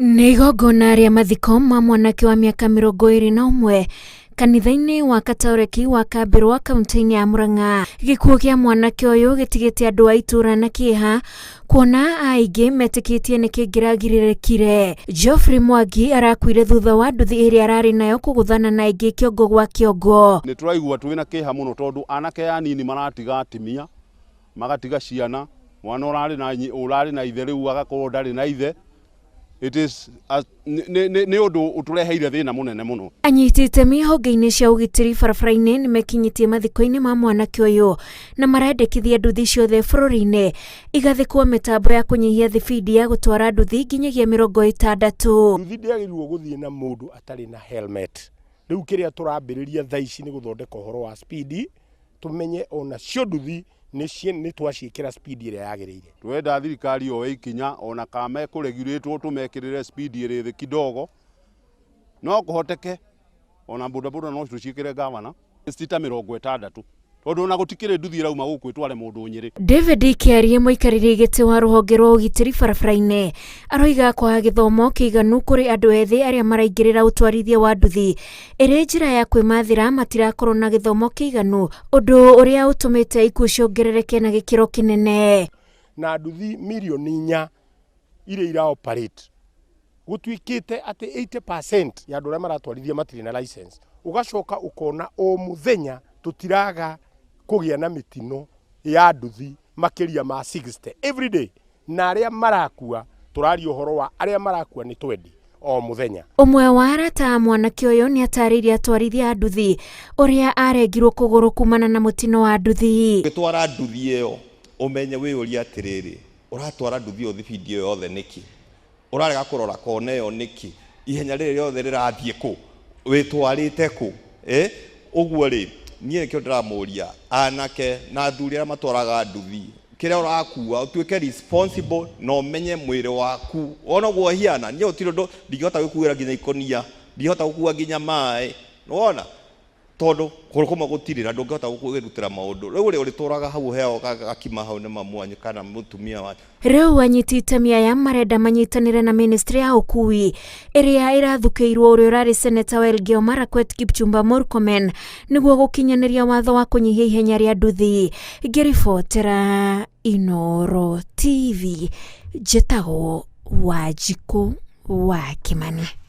Nĩ igongona rĩa mathiko ma mwanake wa mĩaka 21 kanitha-inĩ wa Katoreki wa Kambĩrwa kaunti-inĩ ya Murang'a. Gĩkuũ kĩa mwanake ũyũ gĩtigĩte andũ a itũũra na kĩeha kuona aingĩ metĩkĩtie nĩ kĩngĩragirĩrĩkire. Geoffrey Mwangi arakuire thutha wa nduthi ĩrĩa ararĩ nayo kũgũthana na ĩngĩ kĩongo gwa kĩongo. Nĩ tũraigua twĩna kĩeha mũno tondũ anake anini maratiga atimia, magatiga ciana, mwana ũrarĩ na ũrarĩ na ithe rĩu agakorwo ndarĩ na ithe. It is a, nĩ nĩ nĩ ũndũ ũtũreheire thĩna mũnene mũno. Anyiti itemi honge-inĩ cia ũgitĩri barabara-inĩ nĩ mekinyĩtie mathiko-inĩ ma mwanake ũyũ na marendekithia nduthi ciothe bũrũri-inĩ igathĩkwo mĩtambo ya kũnyihia thibindi ya gũtwara nduthi nginyagia 60. Nduthi ndĩagĩrĩirwo gũthiĩ na mũndũ atarĩ na helmet. Rĩu kĩrĩa tũrambĩrĩria thaa ici nĩ gũthondeka ũhoro wa speed, tũmenye ona cio nduthi nĩ twaciĩkĩra speed ĩrĩa yagĩrĩire. Tũrenda thirikari yoe ikinya ona kana mekũregurĩtwo tũmekĩrĩre speed ĩrĩ thĩ kidogo, no kũhoteke ona bodaboda no tũciĩkĩre gavana ti ta 60 tondũ ona gũtikĩrĩ nduthi ĩrauma gũkũ ĩtware mũndũ Nyĩrĩ. David Kĩarie, mũikarĩri gĩtĩ wa rũhonge rwa ũgitĩri barabara-inĩ, aroiga kwaga gĩthomo kĩiganu kũrĩ andũ ethĩ arĩa maraingĩrĩra ũtwarithia wa nduthi ĩrĩ njĩra ya kwĩmathĩra matirakorwo na gĩthomo kĩiganu, ũndũ ũrĩa ũtũmĩte ikuũ ciongerereke na gĩkĩro kĩnene. Na nduthi mirioni 4 iria ira operate, gũtuĩkĩte atĩ 80% ya andũ arĩa maratwarithia matirĩ na license. Ũgacoka ũkona o mũthenya tũtiraga kũgĩa na mĩtino ya nduthi makĩria ma 60 every day, na arĩa marakua, tũraria ũhoro wa arĩa marakua nĩ 20 o mũthenya. Ũmwe wa arata a mwanake ũyũ nĩ atarĩirie atwarithia a nduthi ũrĩa arengirwo kũgũrũ kumana na mũtino wa nduthi. Ũgĩtwara nduthi ĩyo, ũmenye wĩyũrie atĩrĩrĩ, ũratwara nduthi ĩyo thibindi ĩyo yothe nĩkĩ? Ũrarega kũrora kona ĩyo nĩkĩ? Ihenya rĩrĩ rĩothe rĩrathiĩ kũ? Wĩtwarĩte kũ? Ũguo rĩ, niĩ nĩkĩo ndĩramũria anake na athuri arĩa matwaraga nduthi, kĩrĩa ũrakua ũtuĩke responsible na ũmenye mwĩrĩ waku wona ũguo ũhiana. Niĩ gũtirĩ ũndũ ndingĩhota gwĩkuĩra nginya ikũnia, ndingĩhota gũkua nginya maĩ, nĩwona, tondũ kũgũrũ kũmwe gũtirĩ na ndũngĩhota kwĩrutĩra maũndũ. Rĩu rĩ, ũrĩtũraga hau ũheagwo gakima hau nĩ mamu wanyu kana mũtumia wanyu. Rĩu anyiti itemi aya marenda manyitanĩre na ministry ya ũkui ĩrĩa ĩrathukĩirwo ũrĩa ũrarĩ seneta wa Elgeyo Marakwet Kipchumba Murkomen nĩguo gũkinyanĩria watho wa kũnyihia ihenya rĩa nduthi. Ngĩribotera Inooro TV, njĩtagwo Wanjikũ wa Kĩmani.